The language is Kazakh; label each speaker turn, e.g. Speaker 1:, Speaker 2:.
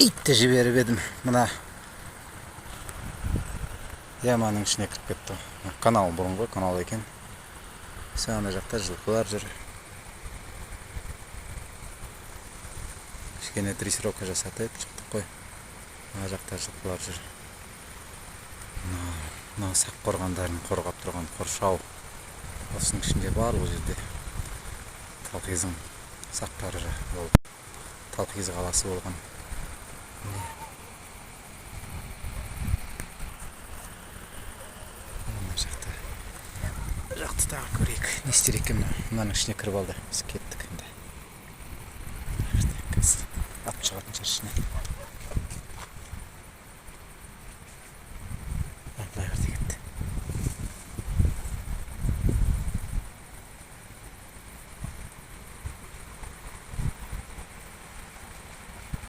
Speaker 1: Итті жіберіп едім, мына яманың ішіне кіріп кетті. Мына канал, бұрынғы канал екен. Все, ана жақта жылқылар жүр. Кішкене дрессировка жасатып шықтық қой. Мына жақта жылқылар жүр. Мына сақ қорғандарын қорғап тұрған қоршау. Осының ішінде барлық жерде Талқизың сақтары болып, Талқиз қаласы болған. Міне. Мына жақта, жақты тағы көрейік, не істер екен мынау. Мынаның ішіне кіріп алды. Біз кеттік енді. Қазір атып шығатын шығар ішінен.